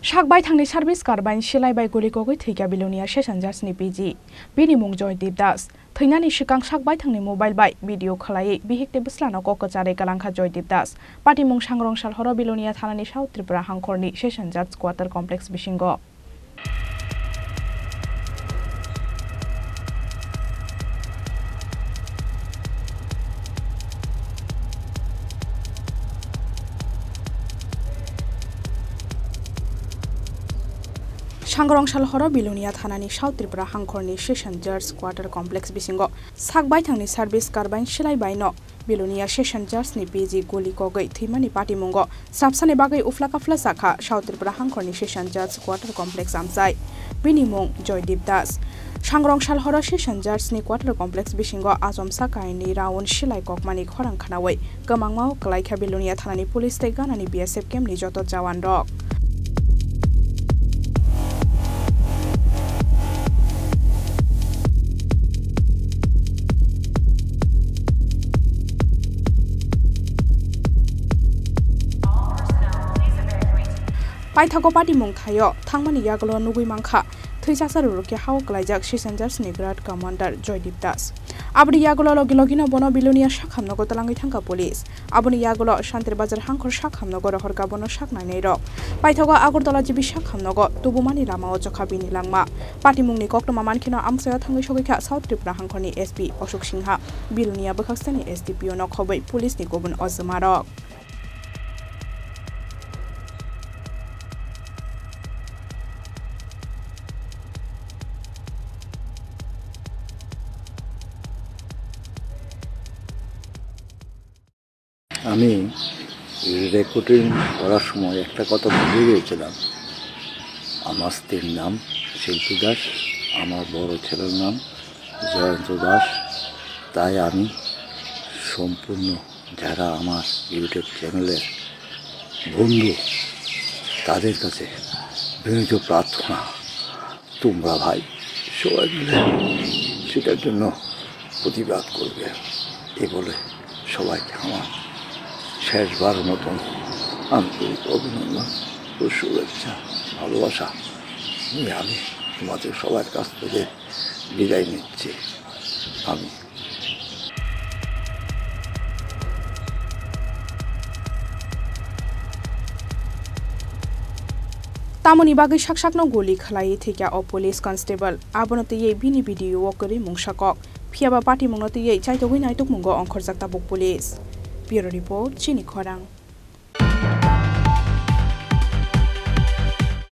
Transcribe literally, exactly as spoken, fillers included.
Sak baithangni service car bai silai bai guli kogwi thwikha Bilonia Session Judge ni P G. Bini mung Joydeep Das. Thwinani swkang sak baithangni mobile bai video khwlaiwi bihik tei bwslano kok kwcharwi kwlangkha Joydeep Das. Patimung sangrong sal horo Bilonia thanani South Tripura hangkhorni Session Judge Quarter Complex bisingo. Sangrong sal horo Bilonia thanani South Tripura hangkhorni Session Judge Quarter Complex bisingo sak baithangni service car bai silai baino Bilonia Session Judge ni P G guli kogwi thwimani patimungo swrapsani bagwi ufla kafla sakha South Tripura hangkhorni Session Judge Quarter Complex amchai. Bini mung Joydeep Das. Sangrong sal horo Session Judge ni Quarter Complex bisingo achomsa kainwi round silai kokmani khorang khwnawi kwmangma o kwlaikha Bilonia thanani police tei ganani B S F camp ni joto jawan rok. Paithago patimung thaio thangmani yagulo nugwi mankha, thwichasa rurukhe hao kwlaijak Session Judge ni Guard Commander Joydeep Das. Aboni yagulo logi logino bono Bilonia sak hamnogo twlangwi thangkha police. Aboni yagulo Shantir Bazar hangkhor sak hamnogo rohorkha bono sak nainai rok. Paithago Agartala G B sak hamnogo tubumani lamao chokha bini langma. Patimungni koktwma mankheno amchaio thangwi sogwikha South Tripura hangkhorni S P Ashok Singha, Bilonia bwkhaksani S D P O no khobwi police ni kubun ojwma rok. আমি রেকর্ডিং করার সময় একটা কথা ভুলে গিয়েছিলাম। আমার স্ত্রীর নাম শিল্পী দাস, আমার বড় ছেলের নাম জয়ন্ত দাস। তাই আমি সম্পূর্ণ যারা আমার YouTube চ্যানেলের বন্ধু, তাদের কাছে বিনীত প্রার্থনা, তোমরা ভাই সবাই মিলে সেটার জন্য প্রতিবাদ করবে। এই বলে সবাইকে আমার শেষবার মতন আন্তরিক অভিনন্দন ও শুভেচ্ছা, ভালোবাসা নিয়ে আমি তোমাদের সবার কাছ থেকে বিদায় নিচ্ছি। আমি Tamoni bagwi sak sakno guli khlaiwi thwikha o police constable. Abono twiwi bini video o kwrwi mungsa kok. Phiyaba patimungno twiwi chaitogwi naitukmungo ongkhorjak tabuk police. Bureau report, Chini Khorang.